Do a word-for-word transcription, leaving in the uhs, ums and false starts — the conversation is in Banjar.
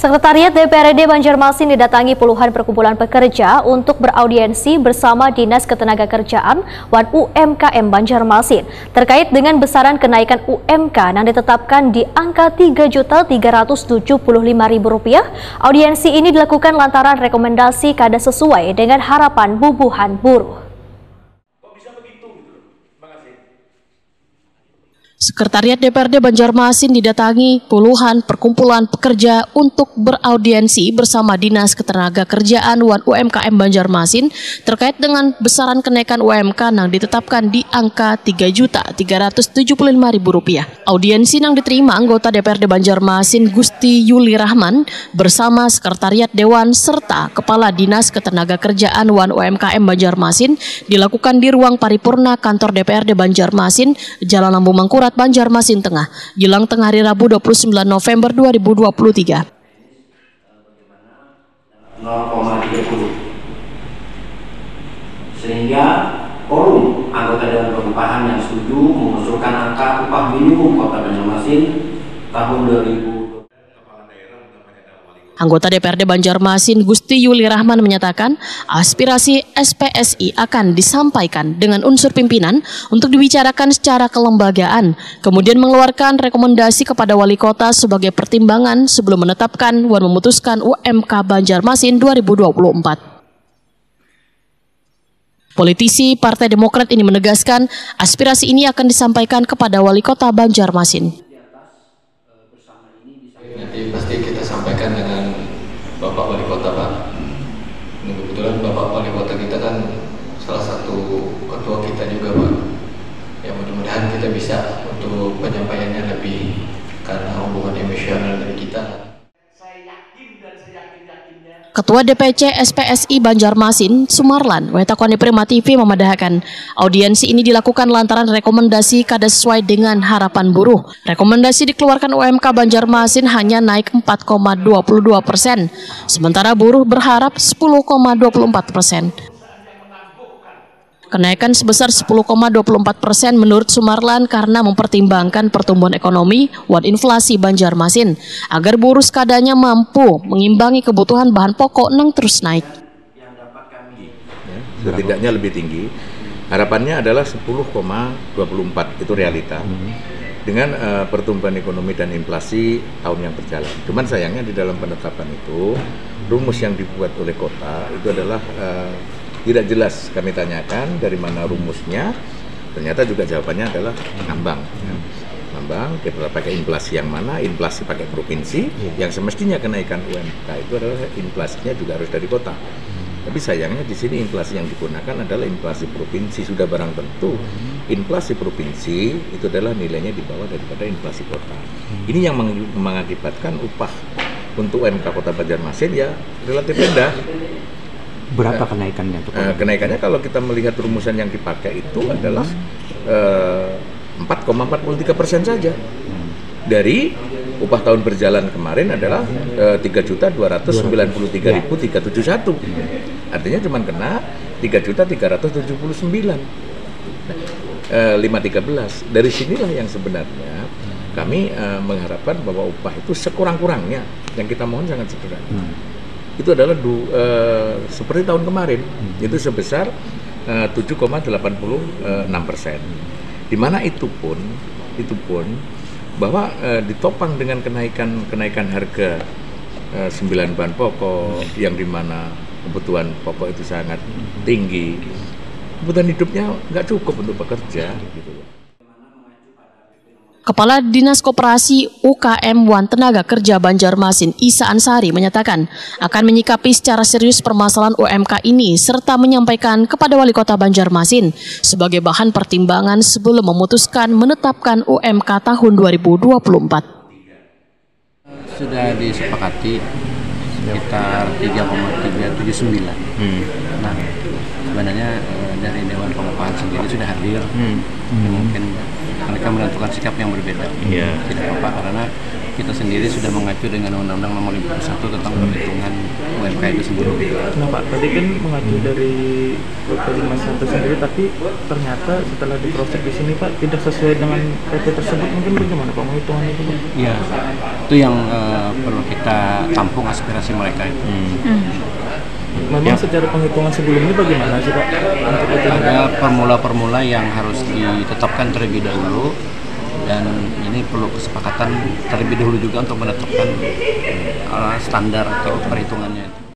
Sekretariat D P R D Banjarmasin didatangi puluhan perkumpulan pekerja untuk beraudiensi bersama Dinas Ketenagakerjaan wan U M K M Banjarmasin terkait dengan besaran kenaikan U M K yang ditetapkan di angka tiga juta tiga ratus tujuh puluh lima ribu rupiah. Audiensi ini dilakukan lantaran rekomendasi kada sesuai dengan harapan bubuhan buruh. Sekretariat D P R D Banjarmasin didatangi puluhan perkumpulan pekerja untuk beraudiensi bersama Dinas Ketenagakerjaan wan U M K M Banjarmasin terkait dengan besaran kenaikan U M K yang ditetapkan di angka tiga juta tiga ratus tujuh puluh lima ribu rupiah. Audiensi yang diterima anggota D P R D Banjarmasin Gusti Yuli Rahman bersama Sekretariat Dewan serta Kepala Dinas Ketenagakerjaan wan U M K M Banjarmasin dilakukan di ruang paripurna kantor D P R D Banjarmasin, Jalan Lambung Mangkurat, Banjarmasin Tengah, Gilang Tengah, hari Rabu dua puluh sembilan November dua ribu dua puluh tiga. Sehingga forum anggota Dewan Pengupahan yang setuju mengusulkan angka upah minimum Kota Banjarmasin tahun dua ribu. Anggota D P R D Banjarmasin Gusti Yuli Rahman menyatakan aspirasi S P S I akan disampaikan dengan unsur pimpinan untuk dibicarakan secara kelembagaan, kemudian mengeluarkan rekomendasi kepada wali kota sebagai pertimbangan sebelum menetapkan wan memutuskan U M K Banjarmasin dua ribu dua puluh empat. Politisi Partai Demokrat ini menegaskan aspirasi ini akan disampaikan kepada Wali Kota Banjarmasin. Nanti pasti kita sampaikan dengan Bapak Wali Kota, Pak. Ini kebetulan Bapak Wali Kota kita kan salah satu ketua kita juga, Pak. Ya, mudah-mudahan kita bisa untuk penyampaiannya lebih karena hubungan emosional dari kita. Ketua D P C S P S I Banjarmasin, Sumarlan, wetakoni Prima T V memadahakan, audiensi ini dilakukan lantaran rekomendasi kada sesuai dengan harapan buruh. Rekomendasi dikeluarkan U M K Banjarmasin hanya naik empat koma dua puluh dua persen, sementara buruh berharap sepuluh koma dua puluh empat persen. Kenaikan sebesar sepuluh koma dua puluh empat persen menurut Sumarlan karena mempertimbangkan pertumbuhan ekonomi wan inflasi Banjarmasin, agar buruh sekadanya mampu mengimbangi kebutuhan bahan pokok nang terus naik. Setidaknya lebih tinggi. Harapannya adalah sepuluh koma dua puluh empat, itu realita. Dengan uh, pertumbuhan ekonomi dan inflasi tahun yang berjalan. Cuman sayangnya di dalam penetapan itu rumus yang dibuat oleh kota itu adalah uh, tidak jelas, kami tanyakan dari mana rumusnya, ternyata juga jawabannya adalah ngambang. Ya. Ngambang, kita pakai inflasi yang mana, inflasi pakai provinsi, yang semestinya kenaikan U M K itu adalah inflasinya juga harus dari kota. Tapi sayangnya di sini inflasi yang digunakan adalah inflasi provinsi, sudah barang tentu inflasi provinsi itu adalah nilainya di bawah daripada inflasi kota. Ini yang mengakibatkan upah untuk U M K Kota Banjarmasin ya relatif rendah. Berapa kenaikannya tuh? Uh, kenaikannya kalau kita melihat rumusan yang dipakai itu adalah uh, empat koma empat puluh tiga persen saja. Dari upah tahun berjalan kemarin adalah eh, tiga juta dua ratus sembilan puluh tiga ribu tiga tujuh satu. Artinya cuma kena tiga juta tiga ratus tujuh puluh sembilan. Eh, lima tiga belas. Dari sinilah yang sebenarnya kami eh, mengharapkan bahwa upah itu sekurang-kurangnya, yang kita mohon sangat sederhana. Itu adalah du, eh, seperti tahun kemarin, itu sebesar eh, tujuh koma delapan puluh enam persen. Di mana itu pun, itu pun bahwa eh, ditopang dengan kenaikan kenaikan harga eh, sembilan bahan pokok, yang dimana kebutuhan pokok itu sangat tinggi, kebutuhan hidupnya nggak cukup untuk bekerja gitu. Kepala Dinas Koperasi, U K M wan Tenaga Kerja Banjarmasin, Isa Ansari, menyatakan akan menyikapi secara serius permasalahan U M K ini serta menyampaikan kepada Wali Kota Banjarmasin sebagai bahan pertimbangan sebelum memutuskan menetapkan U M K tahun dua ribu dua puluh empat. Sudah disepakati sekitar tiga koma tiga tujuh sembilan. Hmm. Nah, sebenarnya eh, dari Dewan Pengupahan sendiri sudah hadir. Hmm. Hmm. Mungkin mereka menentukan sikap yang berbeda. Yeah. Tidak apa-apa karena kita sendiri sudah mengacu dengan Undang-Undang Nomor lima puluh satu tentang perhitungan U M K itu sendiri. Nah, Pak, tadi kan mengacu hmm. dari P P lima puluh satu sendiri, tapi ternyata setelah diproses di sini, Pak, tidak sesuai dengan P P tersebut. Mungkin bagaimana, Pak, menghitungan itu, Pak? Ya, itu yang uh, perlu kita Kita tampung aspirasi mereka itu. Memang ya. Secara penghitungan sebelumnya bagaimana sih Pak? Untuk itu? Ada formula-formula yang harus ditetapkan terlebih dahulu dan ini perlu kesepakatan terlebih dahulu juga untuk menetapkan uh, standar atau perhitungannya.